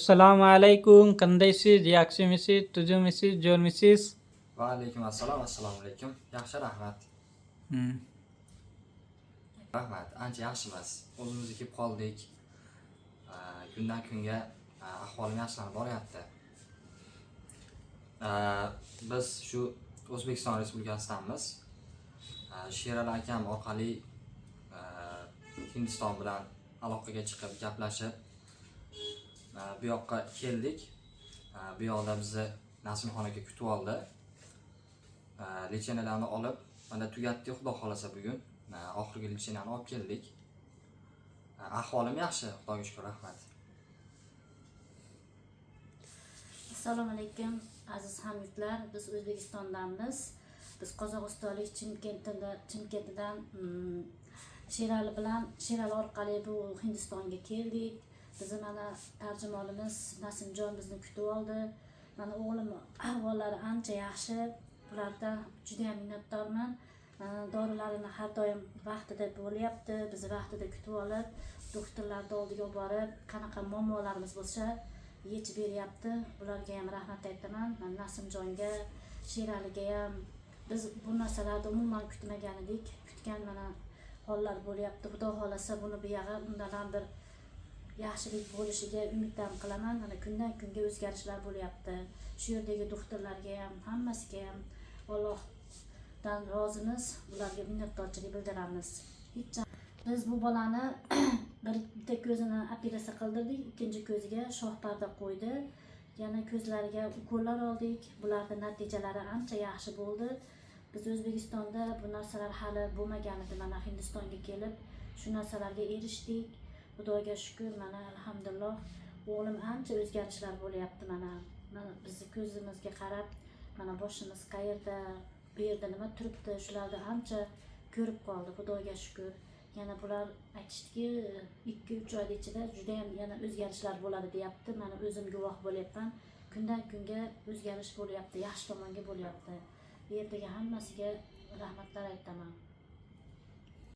Assalomu alaykum, qandaysiz? Yaxshimisiz? Tuzukmisiz? Zo'rmisiz? Va alaykum assalom, assalomu alaykum. Yaxshi, rahmat. Rahmat, ancha yaxshimiz. O'zimizga kelib qoldik. Kundan kunga ahvolim yaxshilanib boryapti. Biz shu O'zbekiston Respublikasidanmiz. Sherali akam orqali Hindiston bilan aloqaga chiqib, gaplashib, bu yoqqa keldik. Bu yoqda bizni Nasimxon aka kutib oldi. Лечения larni olib, mana tugatdik, xudo xohlasa bugun. Oxirgi лечения ni olib keldik. Ahvolim yaxshi, Xudoga shukur, rahmat. Assalomu alaykum, aziz hamyurtlar. Biz O'zbekistondanmiz. Biz Qozog'istonlik Chimkentidan Sherali bilan, Sherali orqali bu Hindistonga keldik. Bizni mana tarjimonimiz Nasimjon bizni kutib oldi. Mana o'g'lim ahvollari ancha yaxshi. Bulardan juda ham minnatdorman. Mana dorilarini har doim vaqtida bo'lyapti. Bizni vaqtida kutib olib, doktorlarni oldiga olib borib, qanaqa muammolarimiz bo'lsa yechib beryapti. Bularga ham rahmat aytaman. Mana Nasimjonga, Sheraliga ham. Biz bu narsalarni umuman kutmagan edik. Kutgan mana hollar bo'lyapti. Xudo xohlasa, buni buyog'i undan ham bir yaxshilik bo'lishiga umid ham qilaman. Mana kundan kunga o'zgarishlar bo'lyapti. Shu yerdagi doktorlarga ham, hammasiga ham Allohdan rozimiz. Bularga minnatdorchilik bildiramiz. Hech biz bu bolani bitta ko'zini operatsiya qildirdik, ikkinchi ko'ziga shohparda qo'ydi. Yana ko'zlariga ukollar oldik. Bularni natijalari ancha yaxshi bo'ldi. Biz O'zbekistonda bu narsalar hali bo'lmagan edi. Mana Hindistonga kelib shu narsalarga erishdik. Xudoga shukur, mana alhamdulillah, o'g'lim ancha o'zgarishlar bo'lyapti mana. Mana bizni ko'zimizga qarab, mana boshimiz qayerda, bu yerda nima turibdi, shularni ancha ko'rib qoldi, Xudoga shukur. Yana bular aytishdiki, 2-3 oy ichida judayam yana o'zgarishlar bo'ladi deyapti. Mana o'zim guvoh bo'lyapman. Kundan kunga o'zgarish bo'lyapti, yaxshi tomonga bo'lyapti. Bu yerdagi hammasiga rahmatlar aytaman.